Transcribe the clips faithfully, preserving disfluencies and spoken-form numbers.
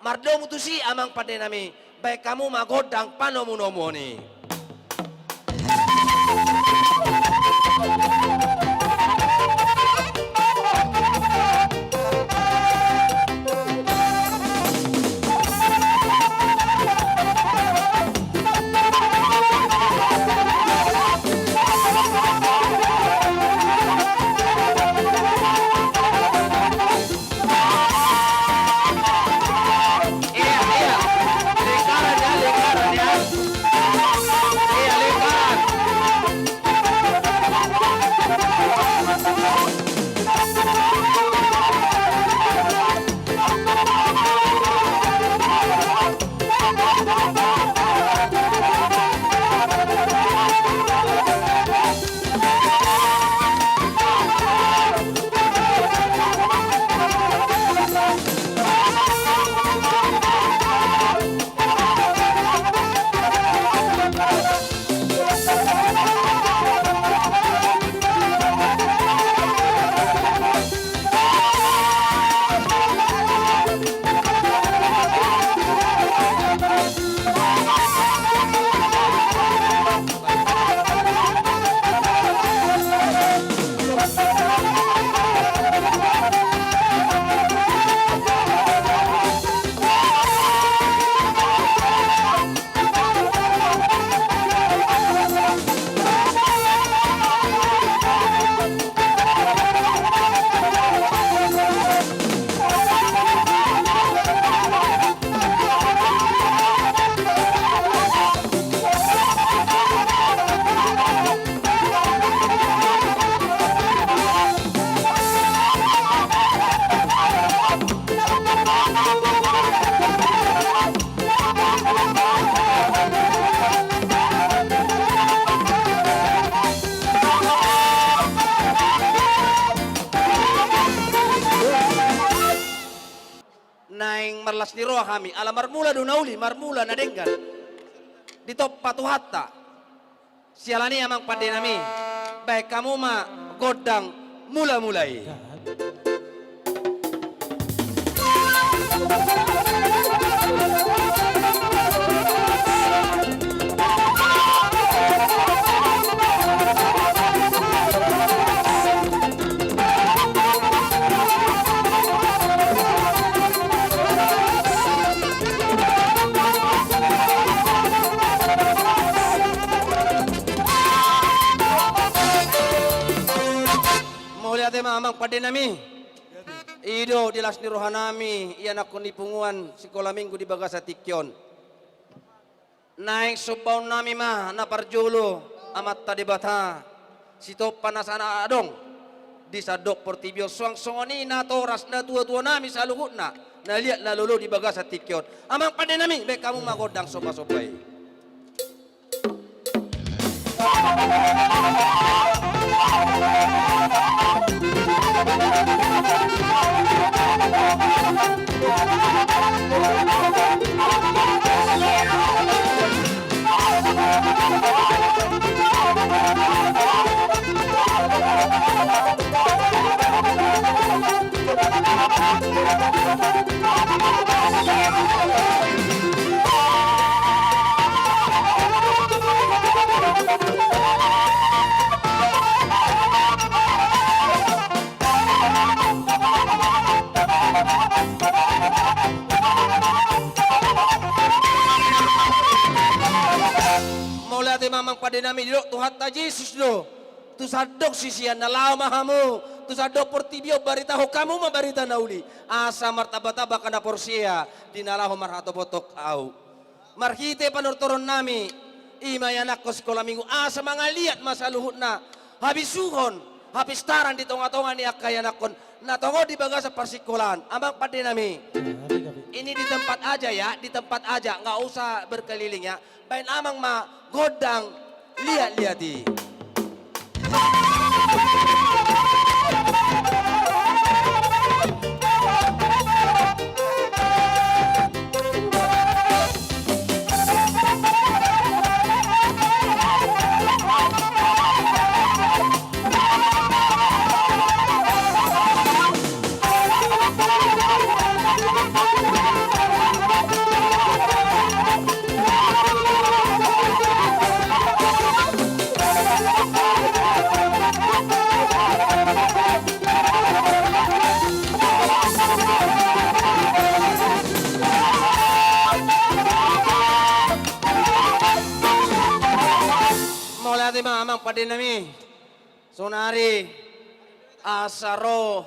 Mardomu tusi amang pande nami, baen hamu ma gondang panomunomuon i. Iya, iya. Lingkaran ya, lingkaran ya. Iya, lingkaran. Naeng marlas ni roha hami, ala marmula do na uli, marmula na denggan. Ditompa Tuhanta. Siala ni i amang pande nami, baen hamu ma gondang mulamula i. Mauliate ma amang pande nami. I do di las ni roha nami, ianakhon ni punguan sikola minggu di bagasan tingki on. Naeng sombaon nami ma na parjolo Amanta Debata, sitompa na sada adong di sandok portibi on, suang songon i natoras natuatua nami saluhutna, na liat na lolo di bagasan tingki on. Amang pande nami, baen hamu ma gondang sombasomba i. Mauliate ma amang pande nami, didok Tuhanta Jesus do tu sandok siseanna, laho ma hamu tu sandok portibi on, baritahon hamu ma barita na uli, asa martambatamba angka na porsea di na laho marhatopothon ahu. Marhite panortoron nami, i ma ianakhon sikola minggu, asa mangaliat ma saluhutna habisuhon, hapistaran di tongatonga ni angka ianakhon na tongon di bagasan parsikolaan. Amang pande nami, ini di tempat aja ya, di tempat aja, nggak usah berkeliling ya. Baen amang ma gondang liatliat i. Amang pande nami, sonari asa ro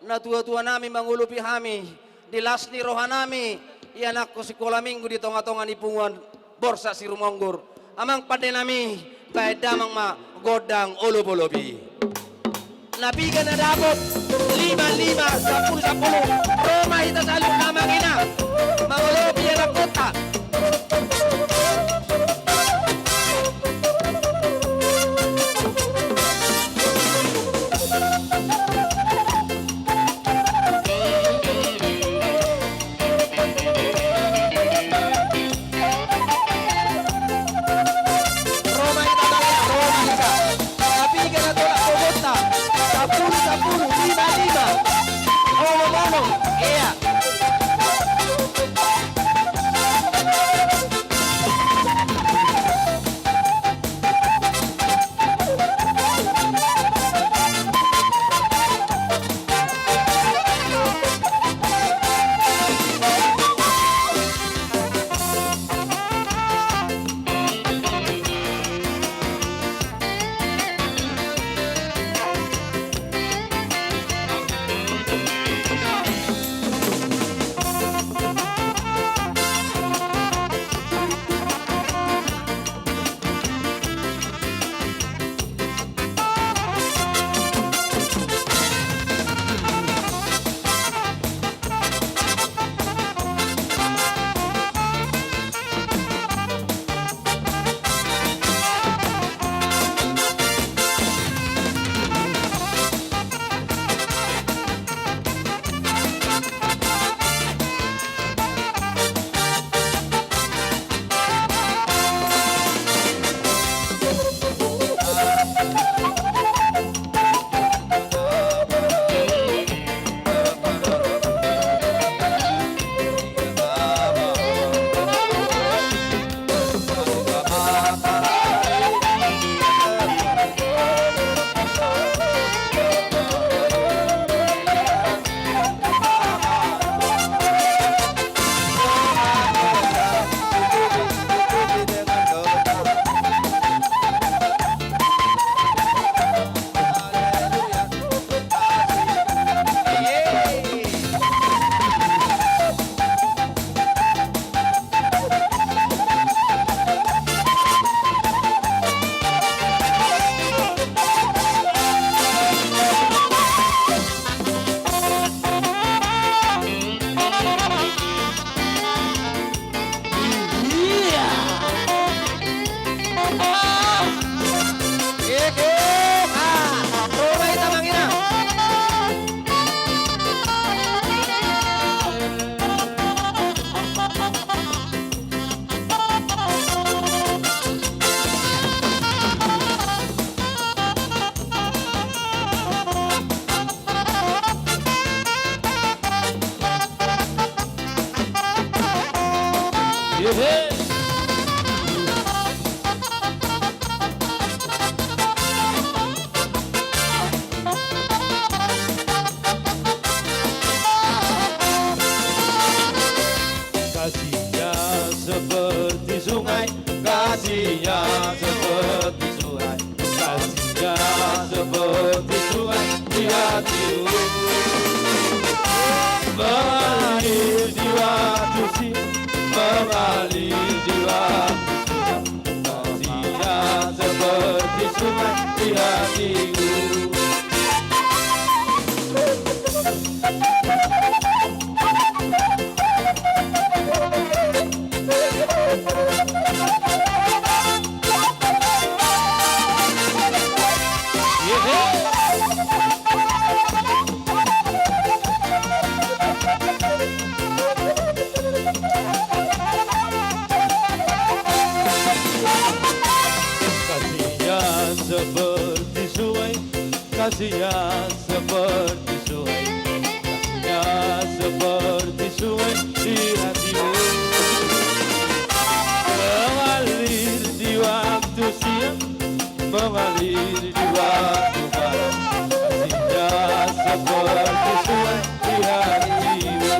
natua-tua nami mangolopi hami di las ni roha nami, ianakhon sikola minggu di tonga-tonga ni punguan Borsak Sirumonggur. Amang pande nami, baen damang ma gondang olop-olop i. Na piga na dapot? Lima lima, sampulu sampulu. Ro ma hita saluhutna amang inang mangolopi anakkonta. Ro ma hita, Bang, ya, ro ma hita. Sapiga na tolap gogonta? Sampulu, sampulu, lima lima. Onom onom. Iya. Kasihnya seperti sungai, kasihnya seperti sungai, kasihnya seperti sungai di hatiku. Mengalir di waktu siang, mengalir di waktu siang, kasihnya seperti sungai di hatiku. Kasihnya seperti sungai, kasihnya seperti sungai, kasihnya seperti sungai di hatimu. Mengalir di waktu siang, mengalir di waktu malam, kasihnya seperti sungai di hatimu.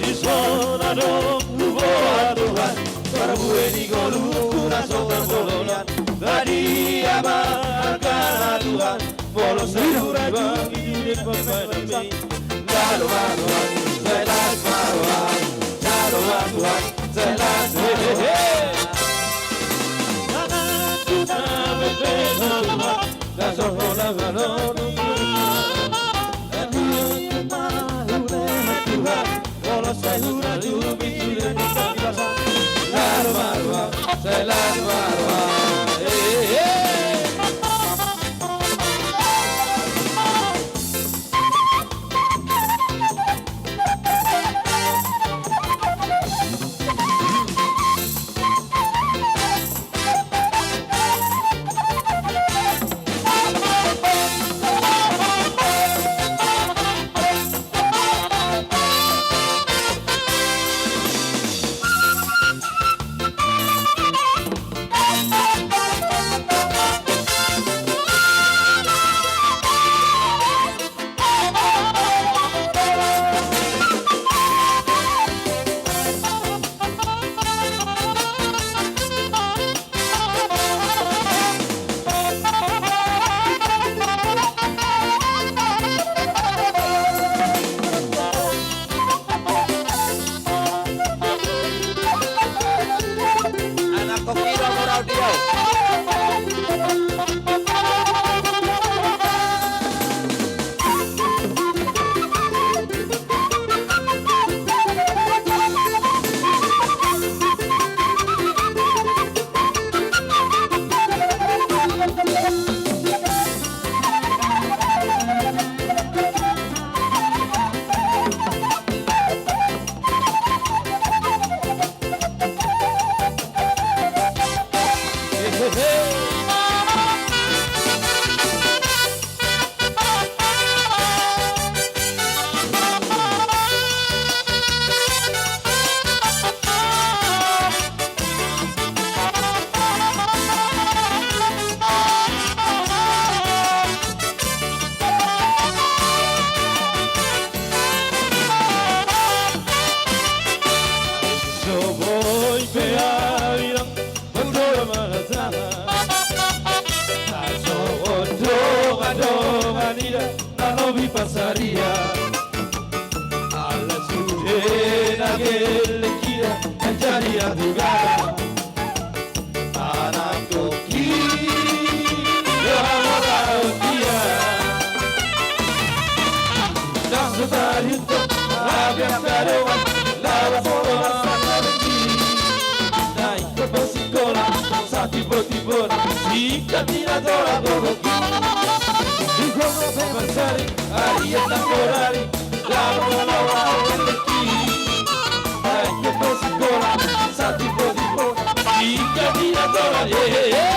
Dison adong huboan Tuhan, parbue ni ngolungku na so tarboloan. Badia ma angka na Tuhan, molo sai hurajumi di pambahenanmi. Lalu ma roham, sai las ma roham. Lalu ma Tuhan, sai las ma roham. Tanganku na bepe na Tuhan, na so holan hanon. Tanganku ma hule ma Tuhan, molo sai hurajumi di pambahenanmi. Lalu ma roham, sai las ma roham. Eh, eh. So boi pe au inang, boi pe au mangatana. Asa adong dongan-dongan ida na lobi pasaria. Ala sude na gelleng ida na jadi atugara. Anak toki, ya, lawan dia. Ndang so tadinto, apian kadongan, lawas tona sangkabeti. Naik ke pasikola, satibo-tibo, singkat ni na tola gogoki. Di gogo pe mansari, arian na godari, lawan lawan leleki. Naik ke pasikola, satibo-tibo, singkat ni na tola, eh, eh, eh.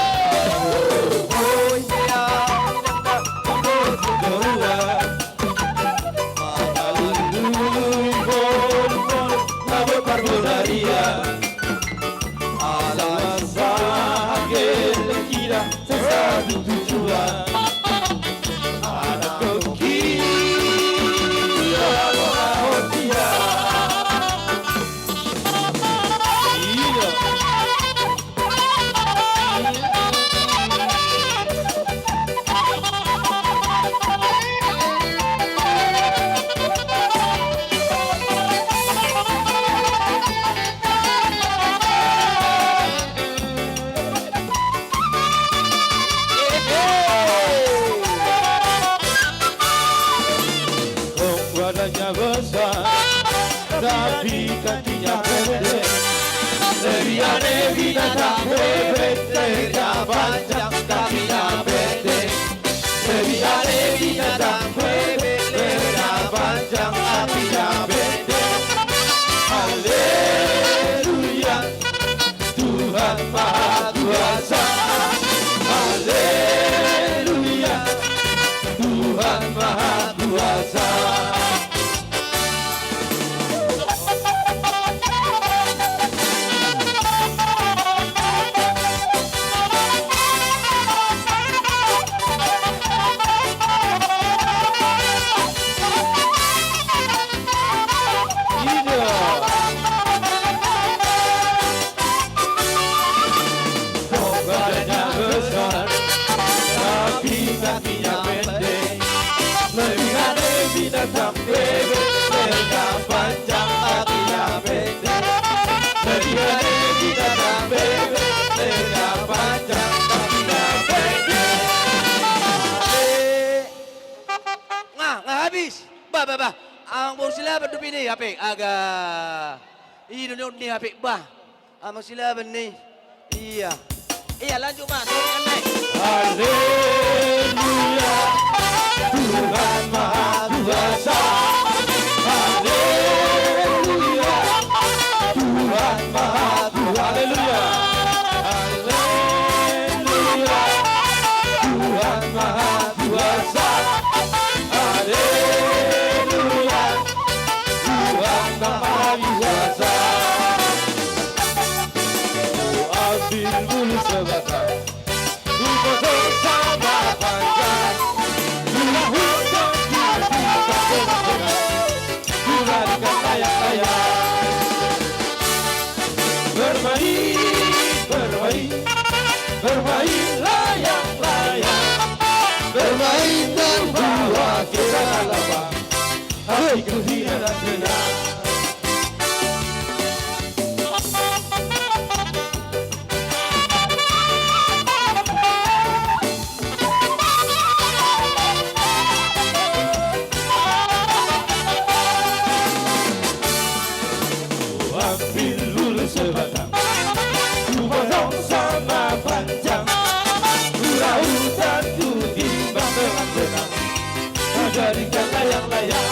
Oi, ya, Bah, bah, bah. Amang boru Silaban dope i, hape. Aga. I do ni hape, bah. Amang Silaban ni. Iya. Iya, lanjut, Mas. Sorry, kan, Nay. Haleluya, Tuhan Maha Kuasa. Haleluya, Tuhan Maha Kuasa. Haleluya. Haleluya, Tuhan Maha Kuasa. Haleluya, Tuhan Maha Kuasa. Ku ambil bulu sebatang, ku potong sama panjang, ku lahukan, ku lahukan, ku lahukan, ku jadikan layang-layang. Bermain, bermain, bermain layang-layang. Bermain terbawa ke dalam lambang. Hatiku hias dan senang. Ku ambil bulu sebatang, ku potong sama panjang, ku lahukan, ku timbang dengan benang, ku jadikan layang-layang.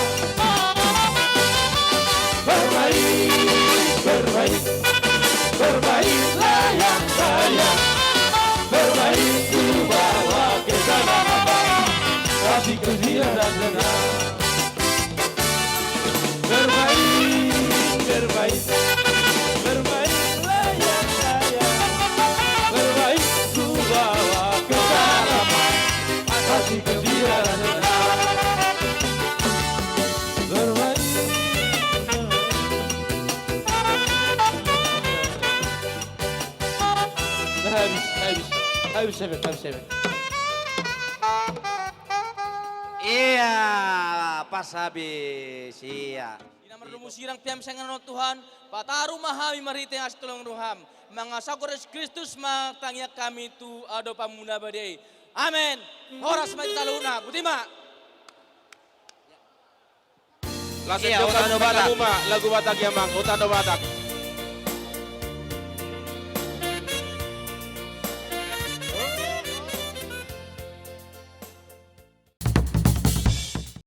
Bermain, bermain, bermain layang-layang. Bermain ku bawa ke sana, hatiku hias dan senang. Bermain, bermain, bermain layang-layang. Bermain ku bawa ke sana, hatiku hias dan senang. Bermain. Nah, habis, habis. Habis, Seven, habis, Seven. Iya, pas habis, iya. Di na mardomu sirang pe hami sian on, Tuhan, pataru ma hami marhite asi tongtong roham. Mangasahon Kristus ma tangiang hami tu adopanmu na badia i. Amen. Horas ma hita saluhutna, boti ma. Langsung. Iya, jawab Hutang do Batak. Lagu Batak ya, Mang. Hutang do Batak.